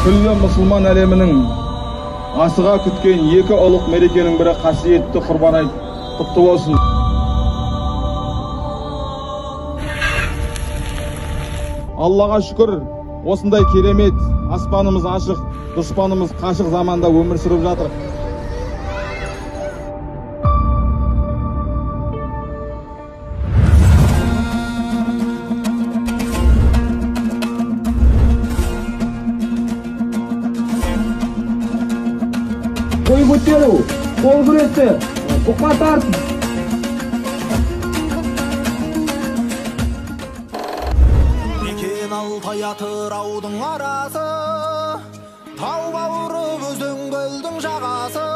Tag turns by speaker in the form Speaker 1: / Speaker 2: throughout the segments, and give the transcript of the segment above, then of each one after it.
Speaker 1: Күллі мұсылман әлемінің асыға күткен екі ұлық мерекенің бірі қасиетті Құрбан айт құтты болсын. Аллаға шүкір, осындай керемет, аспанымыз ашық, дұшпанымыз қашық заманда өмір сүріп жатыр.
Speaker 2: Қой көтеру, қол күресі, бұқа тартыс.
Speaker 3: Мекен Алтай Атыраудың арасы, тау бауыры өзен көлдің жағасы.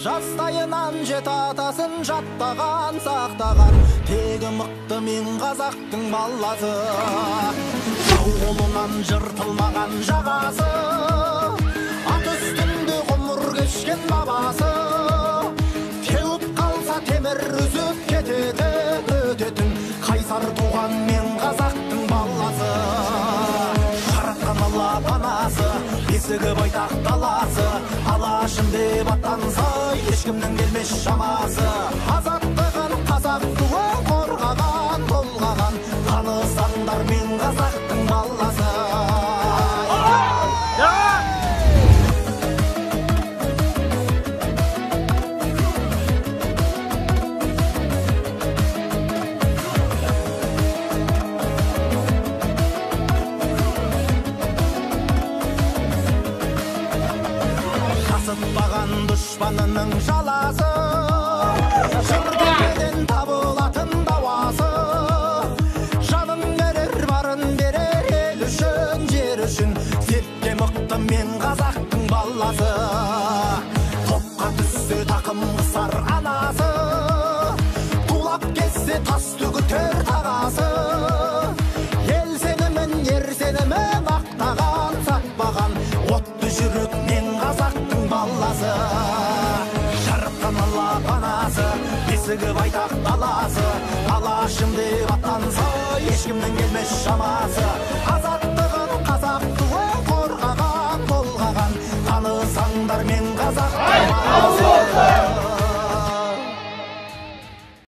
Speaker 3: Жастайынан жеті атасын жаттаған, сақтаған, тегі мықты мен қазақтың баласы. Жау қолынан жыртылмаған жағасы, ат үстінде ғұмыр кешкен бабасы. Теуіп қалса темір үзіп кететін, өтетін, қайсар туған мен қазақтың баласы. Жаратқан Алла панасы, бесігі байтақ даласы, алашым деп аттанса, ешкімнің келмес шамасы. Азаттығын қазақ туы қорғаған, толғаған, танысаңдар мен қазақтың баласы. Қасытпаған дұшпанының жаласы, жыр табылатын дауасы. Жанын берер, барын берер, ел үшін, жер үшін, сертке мықты мен қазақтың баласы. Топқа түссе тақым қысар анасы, тулап кетсе тас төгітер тағасы. Ел сенімін, ер сенімін ақтаған, сатпаған, отты жүрек мен қазақтың баласы. Жаратқан Алла панасы, бесігі байтақ даласы, алашым деп аттанса, ешкімнің келмес шамасы.